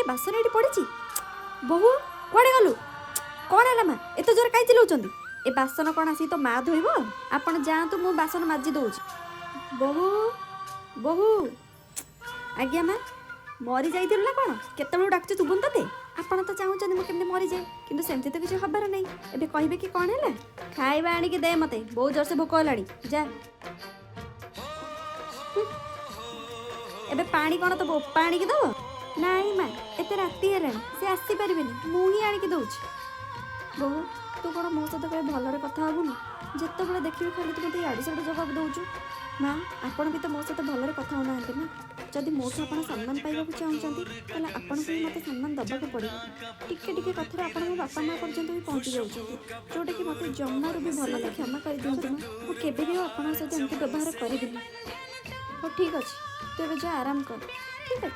ବାସନ ଏଠି ପଡ଼ିଛି। ବୋହୁ, କୁଆଡ଼େ ଗଲୁ? କ'ଣ ହେଲା ମା, ଏତେ ଜୋରେ କାହିଁ ଚିଲଉଛନ୍ତି? ଏ ବାସନ କ'ଣ ଆସିକି ତୋ ମା ଧୋଇବ? ଆପଣ ଯାଆନ୍ତୁ, ମୁଁ ବାସନ ମାଜି ଦେଉଛି। ବୋହୁ, ବୋହୁ! ଆଜ୍ଞା ମା। ମରି ଯାଇଥିଲୁ ନା କ'ଣ? କେତେବେଳକୁ ଡାକୁଛି, ଶୁଭୁନି ତତେ? ଆପଣ ତ ଚାହୁଁଛନ୍ତି ମୁଁ କେମିତି ମରିଯାଏ, କିନ୍ତୁ ସେମିତି ତ କିଛି ହବାର ନାହିଁ। ଏବେ କହିବେ କି କ'ଣ ହେଲା? ଖାଇବା ଆଣିକି ଦେ ମୋତେ, ବହୁତ ଜୋରସେ ଭୋକ ହେଲାଣି, ଯା। ହୁଁ। ଏବେ ପାଣି କ'ଣ ତୋ ବୋପା ଆଣିକି ଦବ? ନାଇଁ ମା, ଏତେ ରାତି ହେଲାଣି, ସେ ଆସିପାରିବେନି, ମୁଁ ହିଁ ଆଣିକି ଦଉଛି। ବୋହୁ, ତୁ କ'ଣ ମୋ ସହିତ କେବେ ଭଲରେ କଥା ହେବୁନି? ଯେତେବେଳେ ଦେଖିବି ଖାଲି ତୁ ମୋତେ ଇଆଡ଼ୁ ସିଆଡ଼ୁ ଜବାବ ଦେଉଛୁ। ମା, ଆପଣ ବି ତ ମୋ ସହିତ ଭଲରେ କଥା ହେଉନାହାନ୍ତି ନା। ଯଦି ମୋଠୁ ଆପଣ ସମ୍ମାନ ପାଇବାକୁ ଚାହୁଁଛନ୍ତି, ତାହେଲେ ଆପଣଙ୍କୁ ବି ମୋତେ ସମ୍ମାନ ଦେବାକୁ ପଡ଼ିବ। ଟିକେ ଟିକେ କଥାରେ ଆପଣ ମୋ ବାପା ମା ପର୍ଯ୍ୟନ୍ତ ବି ପହଞ୍ଚି ଯାଉଛନ୍ତି, ଯେଉଁଟାକି ମୋତେ ଜମାରୁ ବି ଭଲ ଲାଗେ। କ୍ଷମା କରିଦିଅନ୍ତୁ ମା, ମୁଁ କେବେ ବି ଆଉ ଆପଣଙ୍କ ସହିତ ଏମିତି ବ୍ୟବହାର କରିବିନି। ହଉ, ଠିକ୍ ଅଛି, ତୁ ଏବେ ଯା, ଆରାମ କର। ଠିକ୍ ଅଛି।